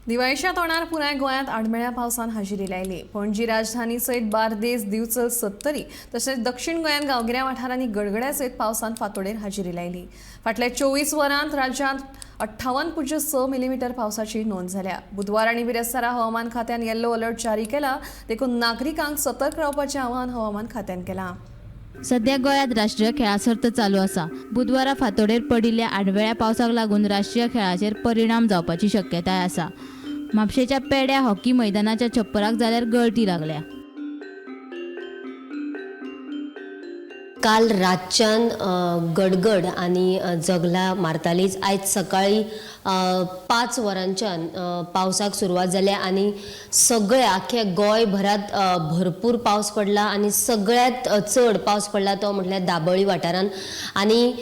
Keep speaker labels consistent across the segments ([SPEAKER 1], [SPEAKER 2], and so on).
[SPEAKER 1] दिवाळीच्या तोंडार पुराय गोंयांत आडमेळ्या पावसान हाजेरी लायली. पणजी राजधानी सयत बार्देस, दिवचल, सत्तरी तशेंच दक्षिण गोंयांत गांवगिऱ्या वाठारांनी गडगड्या सयत पावसान फांतोडेर हाजेरी लायली. फाटल्या 24 वरांत राज्यांत 58.6 मिलीमीटर पावसाची नोंद जाल्या. बुधवार आनी बिरेस्तारा हवामान खात्यान येल्लो अलर्ट जारी केला, देखून नागरिकांक सतर्क रावपाचें आवाहन हवामान खात्यान केलां.
[SPEAKER 2] सध्या गोंयांत राष्ट्रीय खेळां सर्त चालू आसा. बुधवारा फांतोडेर पडिल्ल्या आडवेळ्या पावसाक लागून राष्ट्रीय खेळाचेर परिणाम जावपाची शक्यताय आसा. म्हापशेच्या पेड्या हॉकी मैदानाच्या छप्पराक जाल्यार गळटी लागल्या.
[SPEAKER 3] काल रातच्यान गडगड आनी जगला मारतालीच. आयज सकाळी 5 वरांच्यान पावसाक सुरवात जाल्या आनी सगळे आख्या गोंयभरात भरपूर पावस पडला आनी सगळ्यांत चड पावस पडला तो म्हटल्यार दाबोळी वाठारान. आनी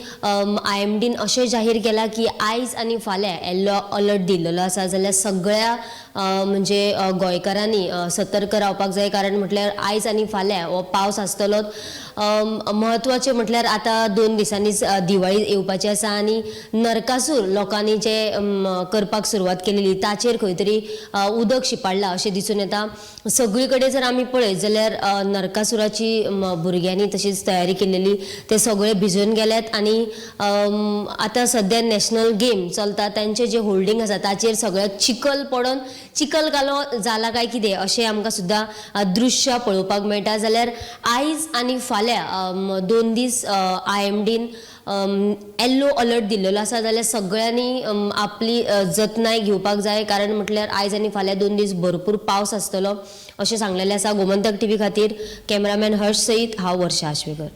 [SPEAKER 3] IMDन अशें जाहीर केलां की आयज आनी फाल्यां येल्लो अलर्ट दिल्लो आसा, जाल्यार सगळ्या म्हणजे गोंयकारांनी सतर्क रावपाक जाय, कारण म्हटल्यार आयज आनी फाल्यां हो पावस आसतलोच. म्हत्वाचें म्हटल्यार आतां 2 दिसांनीच दिवाळी येवपाची आसा आनी नरकासूर लोकांनी जे करपाक सुरवात केलेली ताचेर खंय तरी उदक शिंपाडलां अशें दिसून येता. सगळी कडेन जर आमी पळयत जाल्यार नरकासुराची भुरग्यांनी तशीच तयारी केलेली, ते सगळे भिजून गेल्यात. आनी आतां सद्या नॅशनल गेम चलता, तांचे जे होल्डींग आसा ताचेर सगळ्याक चिखल पडोन चिखल कालो जाला काय कितें अशें आमकां सुद्दां दृश्य पळोवपाक मेळटा. जाल्यार आयज आनी फाल्यां 2 दीस IMDन येल्लो अलर्ट दिल्लो आसा, जाल्यार सगळ्यांनी आपली जतनाय घेवपाक जाय, कारण म्हटल्यार आयज आनी फाल्यां 2 दीस भरपूर पावस आसतलो अशें सांगलेलें आसा. गोमंतक टीव्ही खातीर कॅमेरामॅन हर्ष सयत हांव वर्षा आश्वेकर.